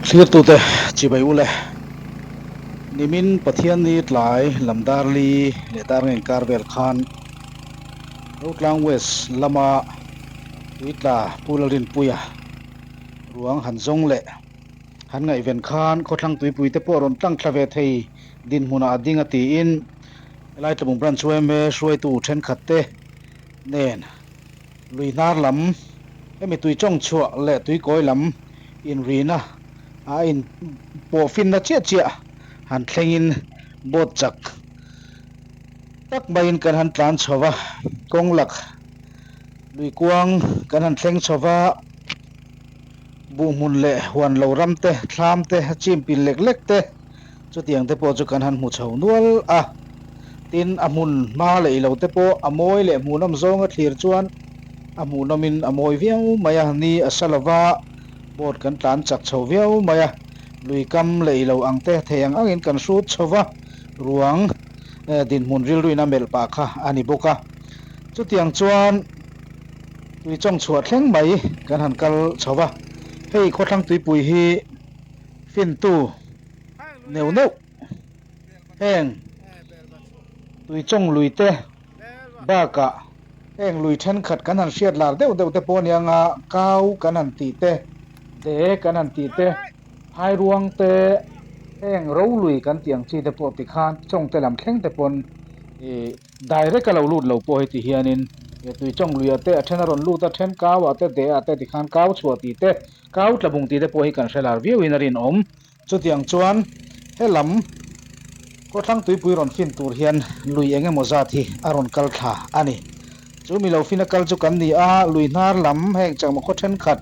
Thlirtute chibai ule, nimin Pathianni tlai lam dar li leh dar ngeng kar vel khan Rotlang West lama Tuitla Pu Lalrinpuia ruang han zawng leh han ngaihven khan khawthlang tuipui te pawh rawn tlang thla ve thei dinhmunah a ding a tiin helai Tlabung Branch yma hruaitu thenkhat te nen Lui hnar lam, hemi tui chawng chhuah leh tuikawi lam inrina a in pawh finna chiah chiah han thlengin boat chak tak maiin kan han tlan chho va, kawng lak lui kuang kan han thleng chho va, buh hmun leh huan lo ram te, thlam te, chim pil lek lek te, Chutiang te pawh chu kan han hmu chho nual a, tin a hmun hma leh ilo te pawh a mawi leh hmuhnawm zawnga thlir chuan a hmuhnawmin a mawi viau mai a, ni a sa lova boat kan tlan chak chho viau mai a, lui kam leh ilo ang te thei ang angin kan hrut chho va, ruang dinhmun rilruin a melh pah kha a ni bawk a. Chutiang chuan tui chawng chhuah thleng mai kan han kal chho va, hei khawthlang tuipui hi Fintu neuh neuh heng tuichawng lui te bakah heng lui thenkhat kan han hriat lar deuh deuh te pawh ania nga kau kan han tih te, de kan han tih te, phairuang te, heng ro lui kan tih ang chi te pawh tikhan chawng te lam thleng te pawn ih direct a lo lut lo pawh heti hianin tuichawng luiah te a then a rawn lut a, then kauah te, de ah te tikhan kau chhuah tih te Kau tlabung tih te pawh hi kan hre lar viauin a rinawm. Chutiang chuan helam khawthlang tuipui rawn fin tur hian lui eng emaw zat hi a rawn kal thla a ni. Chu mi lo fina kal chu kan ni a, lui hnar lam heng changma khaw thenkhat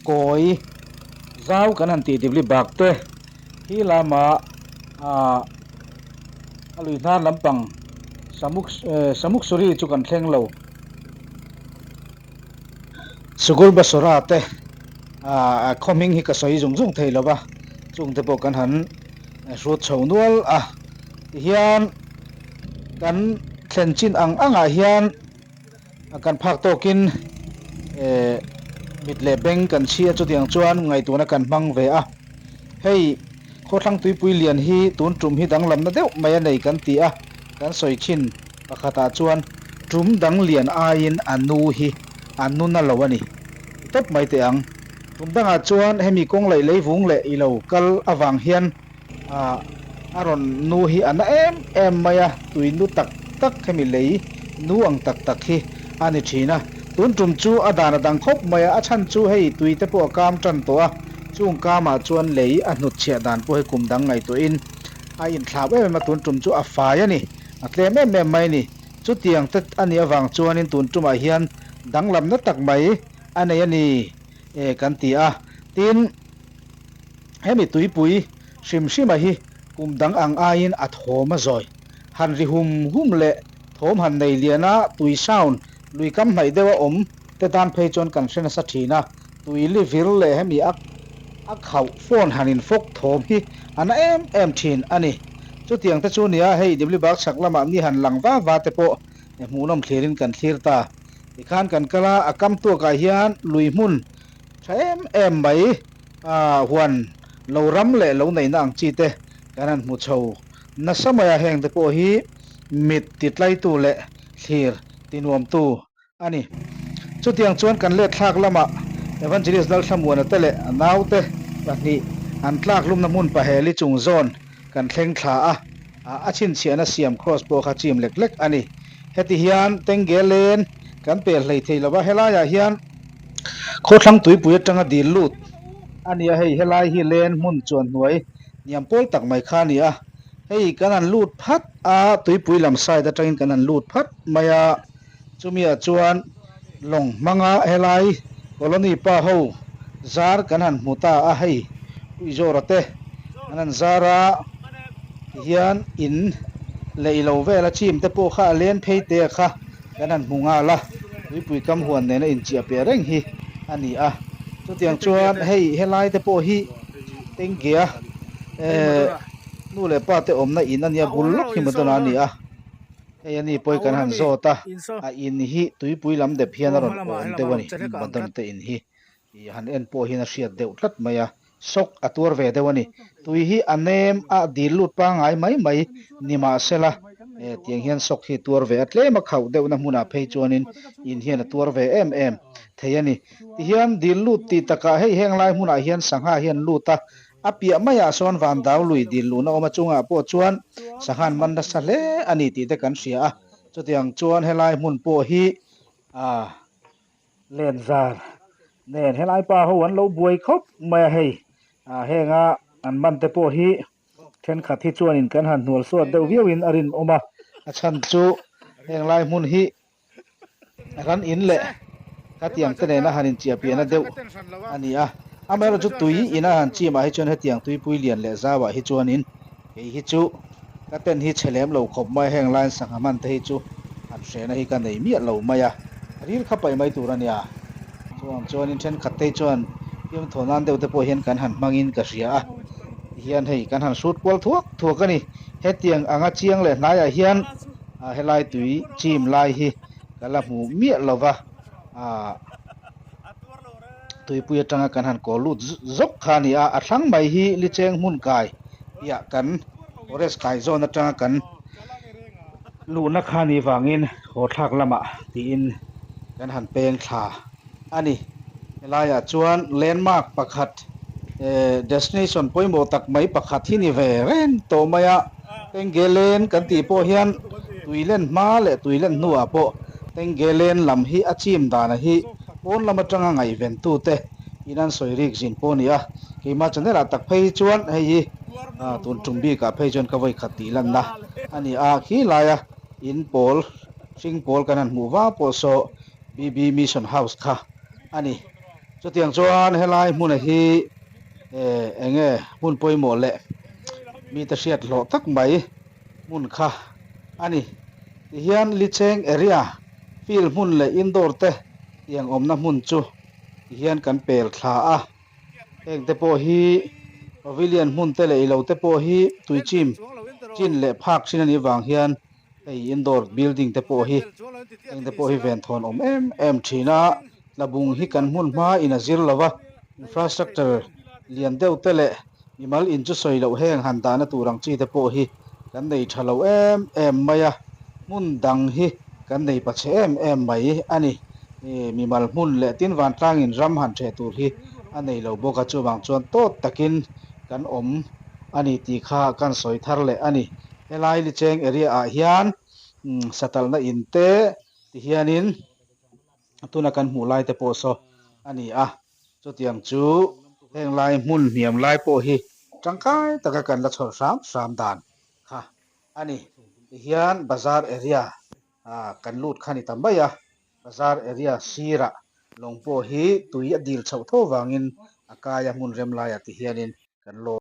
kawi zau kan han tih dipli bak te hi lama ah a lui hnar lampang Samuk Samuksuri chu kan thleng lo. Sukul Basura te ah khaw hming hi ka sawi zung zung thei lo va, chung te pawh kan han hrut chho nual a, tihian kan thlen chin ang angah hian kan phak tawkin eh mit leh beng kan chhi a chutiang chuan ngaihtuahna kan hmang ve a, hei khawthlang tuipui lian hi tun tum hi danglamna deuh mai a nei kan ti a, kan sawi thin. Pakhatah chuan tum dang lian aiin a nu hi a nun a lo a ni. Ti tawp mai teh ang. Tum dangah chuan hemi kawng laih leivung leh i lo kal avang hian a rawn nu hi a na em em mai a, tui nu tak tak hemi lei nu ang tak tak hi a ni thin a. Tun tum chu a dan a dang khawp mai a, a chhan chu hei tui te pawh a kam tan tawh a, chung kamah chuan lei a hnutchhiah dan pawh hi kum dang ngaihtuahin a inthlap em em a, tun tum chu a fai a ni. A tlem em em mai ni. Chutiang te a nih avang chuanin tun tumah hian danglamna tak mai a nei a ni e kan ti a. Tin, hemi tuipui hrim hrima hi kum dang ang aiin a thawm a zawi. Han ri hum hum leh thawm han nei lian a, tui sound lui kam hnaih deuh a awm te tan phei chuan kan hre nasa thin a. Tui li vir leh hemi a a khauh phone han in fawk thawm hi a na em em thin a ni. Chutiang te chu nia hei Dibli Bagh chhak lamah ni han lang va va te pawh hmuhnawm thlirin kan thlir ta. Tikhan kan kal a, a kam tuakah hian lui hmun tha em em mai a huan lo ram leh lo neihna ang chi te kan han hmu chho nasa mai a, heng te pawh hi mit titlaitu leh thlir tinuamtu a ni. Chutiang chuan kan let thlak lamah Evangelist Lalthlamuana te leh a naute pahnih an tlak hlumna hmun paheli chung zawn kan thleng thla a, a chhinchhiahna siam cross pawh kha chim lek lek a ni. Heti hian Tengge len kan pel hlei thei lova helaiah hian khawthlang tuipui atanga dil lut a ni a, hei helai hi len hmun chuan hnuai hniam pawl tak mai kha a ni a, hei kan han lut phat a, tuipui lam side atangin kan han lut phat mai a. Chumiah chuan lawng hmanga helai colony pa ho zar kan han hmu ta a, hei Puizawra te an han zar a, tihian in leh ilo vela chim te pawh kha a len phei te kha kan han hmu nghal a, tuipui kam huan nena inchiah piah reng hi a ni a. Chutiang chuan hei helai te pawh hi Tengea eh nu leh pa te awmna in a nia, bul lawk hi Madonna a ni a. Hei a ni pawi kan han zawt a, a in hi tuipui lam dep hian a rawn awm deuh a ni, Madonna te in hi han en pawh hian a hriat deuh tlat mai a. Shock a tuar ve deuh a ni. Tui hi a nem a dil lut pangngai mai mai ni mahsela tiang hian shock hi tuar ve a tlem a khauh deuhna hmunah phei chuanin in hian a tuar ve em em thei a ni. Tihian dil lut tih takah hei heng lai hmunah hian sangha hian lut a, a piah maiah sawn Vandau lui dil luhna awm a chungah pawh chuan sangha an man nasa hle a ni tih te kan hria a. Chutiang chuan helai hmun pawh hi a Len zar nen helai pa ho an lo buai khawp mai a hei ah henga an man te pawh hi thenkhat hi chuanin kan han hnual suat deuh viauin a rinawm a, a chhan chu heng lai hmun hi ran in leh khatiang te nena han inchiah piahna deuh a ni a, amaherawhchu tui ina han chim ah hi chuan hetiang tuipui lian leh zau ah hi chuanin Kei hi chu ka ten hi chhe lem lo khawp mai, heng line sangha hman te hi chu han hrehna hi ka nei miah lo mai a, ril kha paih mai tur a nia. Chuang chuanin thenkhat te hi chuan fiamthaw nan deuh te pawh hian kan han hmangin ka hria a, tihian hei kan han hrut kual thuak thuak a ni. Hetiang anga chiang leh hnaiah hian helai tui chim lai hi ka la hmu miah lo va, aah. Tuipui atanga kan han kawl lut zawk kha a ni a, a thlang mai hi Licheng hmun kai piah kan forest kai zawn atanga kan luhna kha ni vangin haw thlak lamah tiin kan han peng thla a ni. Helaiah chuan landmark pakhat eh destination pawimawh tak mai pakhat hi ni ve reng tawh mai a, Tengge Len kan tih pawh hian tui len hma leh tui len hnuah pawh Tengge Len lam hi a chim dana hi Pawn lam atanga ngaihventute in an sawi rik zin pawh a ni a, keimah channel ah tak phei hi chuan hei hi tun tum bikah phei chuan ka vawi khat tih lanna a ni a, khi laia in pawl hring pawl kan han hmuh vang pawh saw BB Mission House kha a ni. Chutiang chuan helai hmuna hi eng nge hmun pawimawh leh mite hriat hlawh tak mai hmun kha a ni. Tihian Licheng area field hmun leh indoor te tiang awmna hmun chu tihian kan pel thla a, heng te pawh hi pavilion hmun te leh ilo te pawh hi tuichim chin leh phak thin a nih vang hian hei indoor building te pawh hi heng te pawh hi venthawn awm em em thin a, tlabung hi kan hmun hma in a zir lo va, infrastructure lian deuh te leh mimal in chu sawi loh heng han dahna tur ang chi te pawh hi kan nei tha lo em em mai a, hmun dang hi kan nei pa chhe em em mai a ni. Mimal hmun leh tin vantlangin ram han ṭheh tur hi a nei lo bawk a, chuvang chuan tawt takin kan awm a ni tih kha kan sawi thar leh a ni. Helai Licheng area ah hian satalhna in te ti hianin tuna kan hmuh lai te pawh saw a ni a, chutiang chu heng lai hmun hniam lai pawh hi tangkai taka kan la chhawr hram hram dan kha a ni. Tihian bazar area kan lut kha ni ta mai a, bazar area sirah lawng pawh hi tui a dil chhoh tho vangin a kaia hmun rem laiah tihianin kan lawn.